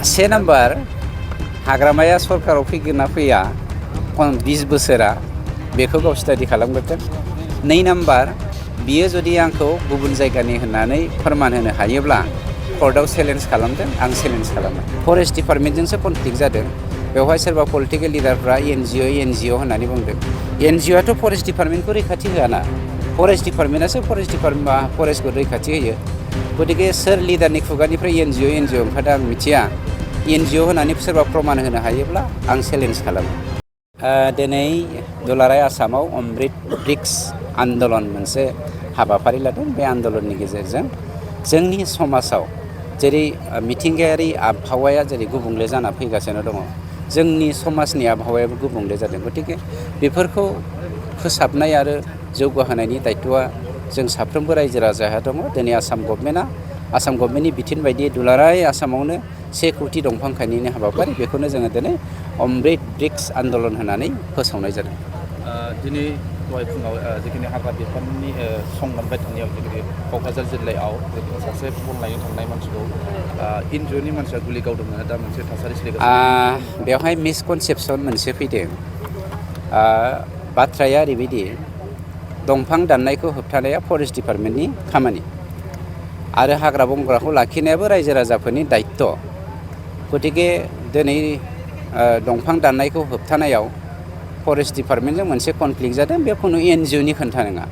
से नाम्बार हाग्रामाया सरकाराव फैगोन ना फैया 20 बोसोरा बेखौ गाव स्टाडि खालामग्रोथों। 2 नाम्बार बियो जुदि आंखौ गुबुन जायगानि होननानै फोरमान होनो हायोब्ला कर्टआव चेलेन्ज खालामदों, आं चेलेन्ज खालामो। फरेस्ट डिपार्टमेन्टजोंसो कनफ्लिक्ट जादों। बेवहाय सोरबा पलिटिकेल लिडारफ्रा एनजिअ होननानै बुंदों। एनजिअआथ' फरेस्ट डिपार्टमेन्टखौ रैखाथि होआना, फरेस्ट डिपार्टमेन्टआसो फरेस्टखौ रैखाथि होयो। गतिके सोर लिडारनि खुगानिफ्राय एनजिअ ओंखारदों आं मिथिया। एनजिअ होननानै सोरबा प्रमान होनो हायोब्ला आं चेलेन्ज खालामो। दिनै दुलाराय आसामाव अमृत ब्रिक्स आन्दलन मोनसे हाबाफारि लादों। बे आन्दलननि गेजेरजों जोंनि समाजाव जेरै मिथिंगायारि आबहावाया जेरै गुबुंले जाना फैगासिनो दङ, जोंनि समाजनि आबहावायाबो गुबुंले जादों। गतिके बेफोरखौ फोसाबनाय आरो जौगाहोनायनि दायथ'आ जों साफ्रोमबो रायजो राजाहा दङ। दिनै आसाम गभर्नमेन्टनि बिथोन बायदियै दुलाराय आसामावनो 1 कौटि दंफां गायनायनि हाबाफारि, बेखौनो जोङो दिनै अमृत ब्रिक्स आन्दलन होननानै फोसावनाय जादों। दिनै दहाय फुङाव जिखिनि हाग्रा बिफाननि सं मोनबाय थानायाव जिखिनि क'क्राझार जिल्लायाव सासे बन लायनो थांनाय मानसिखौ एनजिअनि मानसिया गुलि गावदोंमोन। दा मोनसे थासारि सोलिगासिनो। बेवहाय मिसकनसेपसन मोनसे फैदों। बाथ्राया ओरैबायदि, दंफां दाननायखौ होबथानाया फरेस्ट डिपार्टमेन्टनि खामानि आरो हाग्रा बंग्राखौ लाखिनायाबो रायजो राजाफोरनि दायित्व। गतिके दिनै दंफां दाननायखौ होबथानायाव फरेस्ट डिपार्टमेन्टजों मोनसे कनफ्लिक्ट जादों। बे खुनु एनजिअनि खोथा नङा,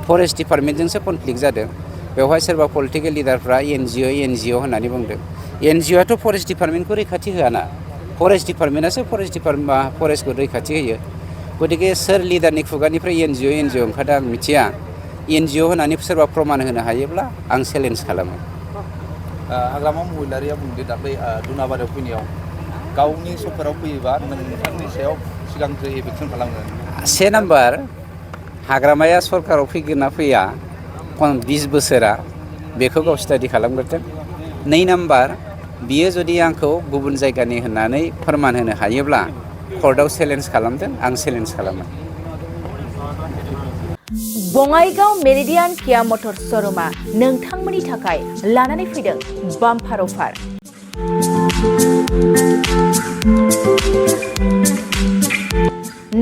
फरेस्ट डिपार्टमेन्टजोंसो कनफ्लिक्ट जादों। बेवहाय सोरबा पलिटिकेल लिडारफ्रा एनजिअ होननानै बुंदों। एनजिअआथ' फरेस्ट डिपार्टमेन्टखौ रैखाथि होआना, फरेस्ट डिपार्टमेन्टआसो फरेस्टखौ रैखाथि होयो। गतिके सोर लिडारनि खुगानिफ्राय एनजिअ ओंखारदों आं मिथिया। एनजिअ होननानै सोरबा प्रमान होनो हायोब्ला आं चेलेन्ज खालामो। हाग्रामा महिलारिया बुंदों दाख्लै दुनाबारियाव फैनायाव गावनि सरकाराव फैयोबा नोंथांनि सायाव सिगांग्रो एभेक्सन खालामगोन। 1 नाम्बार हाग्रामाया सरकाराव फैगोन ना फैया 20 बोसोरा बेखौ गाव स्टाडि खालामग्रोथों। 2 नाम्बार बियो जुदि आंखौ गुबुन जायगानि होननानै फोरमान होनो हायोब्ला कर्टआव चेलेन्ज खालामदों, आं चेलेन्ज खालामो। बङाइगाव मेरिडियान किया मटर श'रुमा नोंथांमोननि थाखाय लानानै फैदों बाम्पार अफार।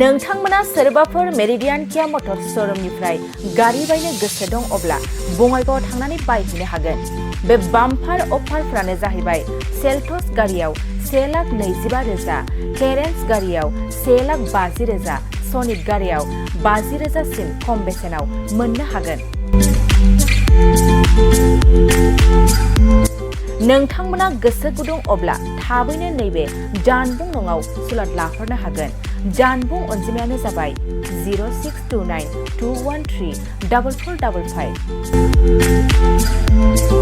नोंथांमोना सोरबाफोर मेरिडियान किया मटर श'रुमनिफ्राय गारि बायनो गोसो दं अब्ला बङाइगावआव थांनानै बायहैनो हागोन। बे बाम्पार अफारफ्रानो जाहैबाय सेल्टस गारियाव 1,20,000, क्लेरेन्स गारियाव 1,50,000, सनिक गारियाव 50,000सिम खम बेसेनाव मोननो हागोन। नोंथांमोना गोसो गुदुं अब्ला थाबैनो नैबे जानबुं नङाव सुलाद लाहरनो हागोन। जानबुं अनजिमायानो जाबाय 0629 213 4455।